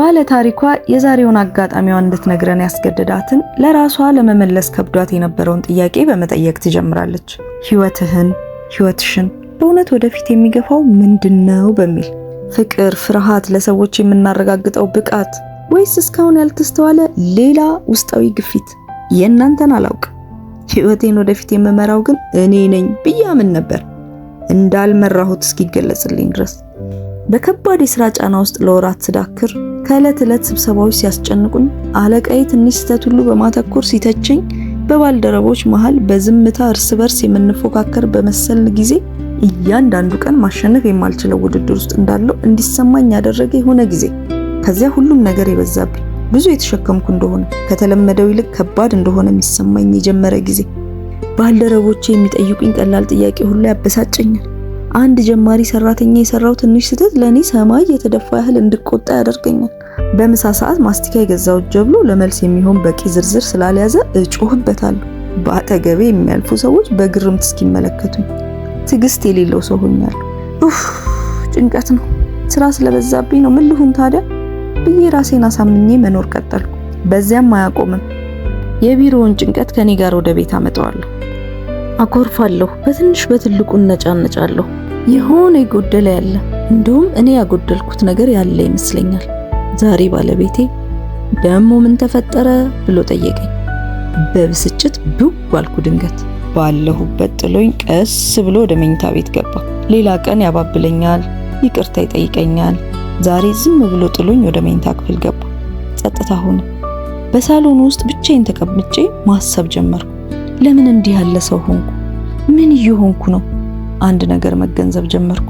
ባለ ታሪኳ የዛሬውን አጋጣሚዋን እንድትነግረን ያስገደዳትን ለራሷ ለመመለስ ከብዷት የነበረውን ጥያቄ በመጠየቅ ትጀምራለች። ህይወትህን፣ ህይወትሽን በእውነት ወደፊት የሚገፋው ምንድነው በሚል ፍቅር፣ ፍርሃት፣ ለሰዎች የምናረጋግጠው ብቃት ወይስ እስካሁን ያልተስተዋለ ሌላ ውስጣዊ ግፊት? የእናንተን አላውቅ። ህይወቴን ወደፊት የምመራው ግን እኔ ነኝ ብዬ አምን ነበር እንዳልመራሁት እስኪገለጽልኝ ድረስ። በከባድ የስራ ጫና ውስጥ ለወራት ስዳክር፣ ከዕለት ዕለት ስብሰባዎች ሲያስጨንቁኝ፣ አለቃዬ ትንሽ ስህተት ሁሉ በማተኮር ሲተቸኝ፣ በባልደረቦች መሃል በዝምታ እርስ በርስ የምንፎካከር በመሰልን ጊዜ እያንዳንዱ ቀን ማሸነፍ የማልችለው ውድድር ውስጥ እንዳለው እንዲሰማኝ ያደረገ የሆነ ጊዜ፣ ከዚያ ሁሉም ነገር የበዛብኝ፣ ብዙ የተሸከምኩ እንደሆነ፣ ከተለመደው ይልቅ ከባድ እንደሆነ የሚሰማኝ የጀመረ ጊዜ፣ ባልደረቦቼ የሚጠይቁኝ ቀላል ጥያቄ ሁሉ ያበሳጨኛል። አንድ ጀማሪ ሰራተኛ የሰራው ትንሽ ስህተት ለኔ ሰማይ የተደፋ ያህል እንድቆጣ ያደርገኛል። በምሳ ሰዓት ማስቲካ የገዛው ጀብሎ ለመልስ የሚሆን በቂ ዝርዝር ስላልያዘ እጮህበታለሁ። በአጠገቤ የሚያልፉ ሰዎች በግርምት እስኪመለከቱኝ ትዕግስት የሌለው ሰው ሆኛለሁ። ኡፍ፣ ጭንቀት ነው፣ ስራ ስለበዛብኝ ነው፣ ምን ልሁን ታዲያ ብዬ ራሴን አሳምኜ መኖር ቀጠልኩ። በዚያም አያቆምም። የቢሮውን ጭንቀት ከኔ ጋር ወደ ቤት አመጣዋለሁ። አኮርፋለሁ፣ በትንሽ በትልቁ እነጫነጫለሁ። የሆነ የጎደለ ያለ፣ እንደውም እኔ ያጎደልኩት ነገር ያለ ይመስለኛል። ዛሬ ባለቤቴ ደሞ ምን ተፈጠረ ብሎ ጠየቀኝ። በብስጭት ብው አልኩ። ድንገት ባለሁበት ጥሎኝ ቀስ ብሎ ወደ መኝታ ቤት ገባ። ሌላ ቀን ያባብለኛል፣ ይቅርታ ይጠይቀኛል። ዛሬ ዝም ብሎ ጥሎኝ ወደ መኝታ ክፍል ገባ። ጸጥታ ሆነ። በሳሎኑ ውስጥ ብቻዬን ተቀምጬ ማሰብ ጀመርኩ። ለምን እንዲህ ያለ ሰው ሆንኩ? ምን እየሆንኩ ነው? አንድ ነገር መገንዘብ ጀመርኩ።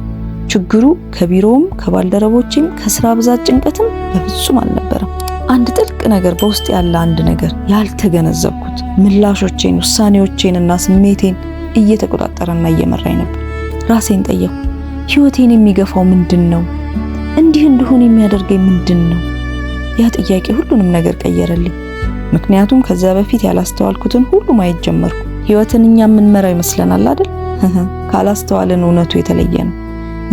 ችግሩ ከቢሮውም ከባልደረቦቼም ከስራ ብዛት ጭንቀትም በፍጹም አልነበረም። አንድ ጥልቅ ነገር፣ በውስጥ ያለ አንድ ነገር፣ ያልተገነዘብኩት ምላሾቼን፣ ውሳኔዎቼን እና ስሜቴን እየተቆጣጠረና እየመራኝ ነበር። ራሴን ጠየቅኩ። ህይወቴን የሚገፋው ምንድን ነው? እንዲህ እንድሆን የሚያደርገኝ ምንድን ነው? ያ ጥያቄ ሁሉንም ነገር ቀየረልኝ። ምክንያቱም ከዛ በፊት ያላስተዋልኩትን ሁሉ ማየት ጀመርኩ። ህይወትን እኛ የምንመራው ይመስለናል አይደል? ካላስተዋልን እውነቱ የተለየ ነው።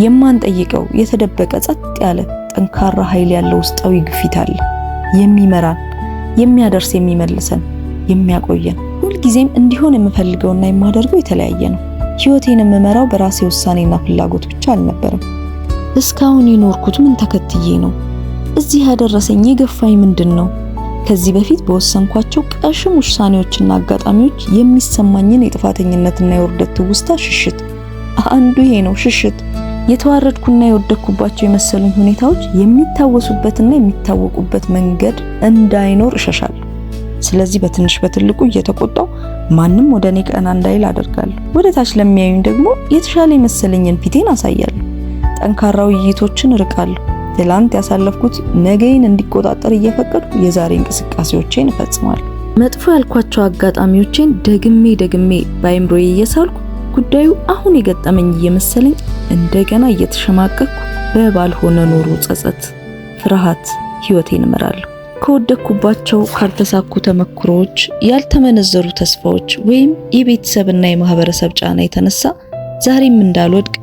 የማንጠይቀው የተደበቀ ጸጥ ያለ ጠንካራ ኃይል ያለው ውስጣዊ ግፊት አለ። የሚመራን፣ የሚያደርስ፣ የሚመልሰን፣ የሚያቆየን። ሁልጊዜም እንዲሆን የምፈልገውና የማደርገው የተለያየ ነው። ህይወቴን የምመራው በራሴ ውሳኔና ፍላጎት ብቻ አልነበረም። እስካሁን የኖርኩት ምን ተከትዬ ነው? እዚህ ያደረሰኝ የገፋኝ ምንድን ነው? ከዚህ በፊት በወሰንኳቸው ቀሽም ውሳኔዎችና አጋጣሚዎች የሚሰማኝን የጥፋተኝነትና የውርደት ትውስታ ሽሽት አንዱ ይሄ ነው። ሽሽት። የተዋረድኩና የወደኩባቸው የመሰሉኝ ሁኔታዎች የሚታወሱበትና የሚታወቁበት መንገድ እንዳይኖር እሸሻለሁ። ስለዚህ በትንሽ በትልቁ እየተቆጣው ማንም ወደ እኔ ቀና እንዳይል አደርጋለሁ። ወደ ታች ለሚያዩኝ ደግሞ የተሻለ የመሰለኝን ፊቴን አሳያለሁ። ጠንካራ ውይይቶችን እርቃለሁ። ትላንት ያሳለፍኩት ነገዬን እንዲቆጣጠር እየፈቀድኩ የዛሬ እንቅስቃሴዎቼን እፈጽማለሁ። መጥፎ ያልኳቸው አጋጣሚዎቼን ደግሜ ደግሜ በአይምሮዬ እየሳልኩ፣ ጉዳዩ አሁን የገጠመኝ እየመሰለኝ እንደገና እየተሸማቀቅኩ በባልሆነ ኖሮ ጸጸት፣ ፍርሃት ህይወቴን እመራለሁ። ከወደኩባቸው ካልተሳኩ ተመክሮዎች፣ ያልተመነዘሩ ተስፋዎች ወይም የቤተሰብና የማህበረሰብ ጫና የተነሳ ዛሬም እንዳልወድቅ፣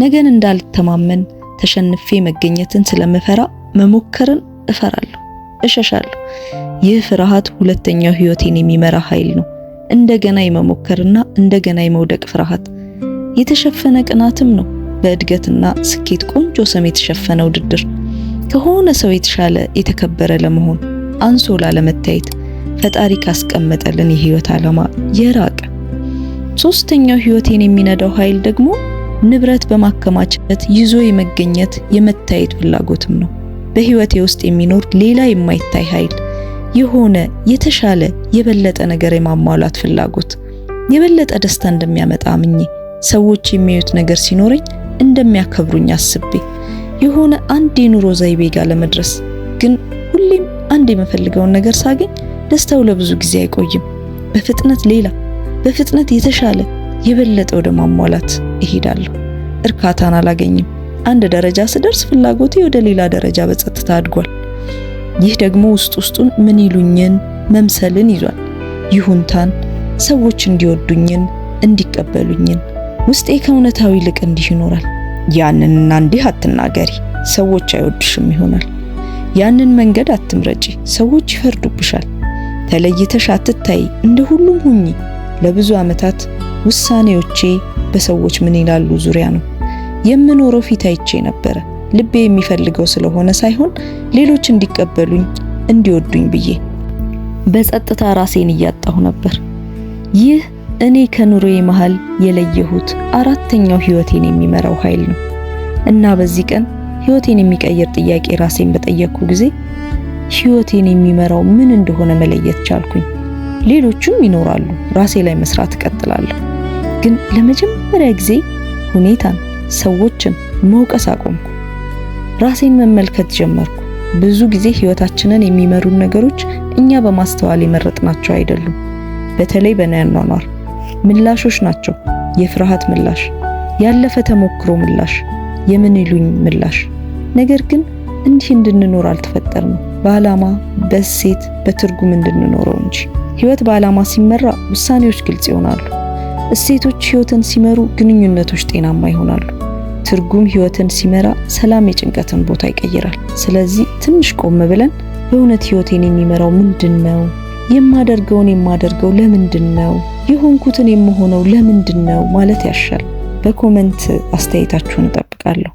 ነገን እንዳልተማመን፣ ተሸንፌ መገኘትን ስለምፈራ መሞከርን እፈራለሁ፣ እሸሻለሁ። ይህ ፍርሃት ሁለተኛው ህይወቴን የሚመራ ኃይል ነው። እንደገና የመሞከርና እንደገና የመውደቅ ፍርሃት የተሸፈነ ቅናትም ነው። በእድገትና ስኬት ቆንጆ ስም የተሸፈነ ውድድር፣ ከሆነ ሰው የተሻለ የተከበረ ለመሆን፣ አንሶ ላለመታየት፣ ፈጣሪ ካስቀመጠልን የህይወት ዓላማ የራቀ። ሶስተኛው ህይወቴን የሚነዳው ኃይል ደግሞ ንብረት በማከማቸት ይዞ የመገኘት የመታየት ፍላጎትም ነው። በህይወቴ ውስጥ የሚኖር ሌላ የማይታይ ኃይል፣ የሆነ የተሻለ የበለጠ ነገር የማሟላት ፍላጎት፣ የበለጠ ደስታ እንደሚያመጣ አምኜ፣ ሰዎች የሚያዩት ነገር ሲኖረኝ እንደሚያከብሩኝ አስቤ፣ የሆነ አንድ የኑሮ ዘይቤ ጋር ለመድረስ። ግን ሁሌም አንድ የምፈልገውን ነገር ሳገኝ ደስታው ለብዙ ጊዜ አይቆይም። በፍጥነት ሌላ፣ በፍጥነት የተሻለ የበለጠ ወደ ማሟላት እሄዳለሁ። እርካታን አላገኝም። አንድ ደረጃ ስደርስ ፍላጎቴ ወደ ሌላ ደረጃ በጸጥታ አድጓል። ይህ ደግሞ ውስጥ ውስጡን ምን ይሉኝን መምሰልን ይዟል። ይሁንታን፣ ሰዎች እንዲወዱኝን፣ እንዲቀበሉኝን። ውስጤ ከእውነታው ይልቅ እንዲህ ይኖራል። ያንንና እንዲህ አትናገሪ፣ ሰዎች አይወዱሽም ይሆናል። ያንን መንገድ አትምረጪ፣ ሰዎች ይፈርዱብሻል፣ ተለይተሽ አትታይ፣ እንደ ሁሉም ሁኚ። ለብዙ ዓመታት ውሳኔዎቼ በሰዎች ምን ይላሉ ዙሪያ ነው የምኖረው። ፊት አይቼ ነበረ፣ ልቤ የሚፈልገው ስለሆነ ሳይሆን ሌሎች እንዲቀበሉኝ እንዲወዱኝ ብዬ በጸጥታ ራሴን እያጣሁ ነበር። ይህ እኔ ከኑሮዬ መሃል የለየሁት አራተኛው ህይወቴን የሚመራው ኃይል ነው። እና በዚህ ቀን ህይወቴን የሚቀይር ጥያቄ ራሴን በጠየቅኩ ጊዜ ህይወቴን የሚመራው ምን እንደሆነ መለየት ቻልኩኝ። ሌሎቹም ይኖራሉ፣ ራሴ ላይ መስራት እቀጥላለሁ። ግን ለመጀመሪያ ጊዜ ሁኔታን፣ ሰዎችን መውቀስ አቆምኩ። ራሴን መመልከት ጀመርኩ። ብዙ ጊዜ ህይወታችንን የሚመሩን ነገሮች እኛ በማስተዋል የመረጥናቸው አይደሉም። በተለይ በአኗኗር ምላሾች ናቸው። የፍርሃት ምላሽ፣ ያለፈ ተሞክሮ ምላሽ፣ የምን ይሉኝ ምላሽ። ነገር ግን እንዲህ እንድንኖር አልተፈጠርንም። በዓላማ፣ በእሴት፣ በትርጉም እንድንኖረው እንጂ። ህይወት በዓላማ ሲመራ ውሳኔዎች ግልጽ ይሆናሉ። እሴቶች ህይወትን ሲመሩ ግንኙነቶች ጤናማ ይሆናሉ። ትርጉም ህይወትን ሲመራ ሰላም የጭንቀትን ቦታ ይቀይራል። ስለዚህ ትንሽ ቆም ብለን በእውነት ህይወቴን የሚመራው ምንድን ነው? የማደርገውን የማደርገው ለምንድን ነው? የሆንኩትን የምሆነው ለምንድን ነው ማለት ያሻል። በ comment አስተያየታችሁን እጠብቃለሁ።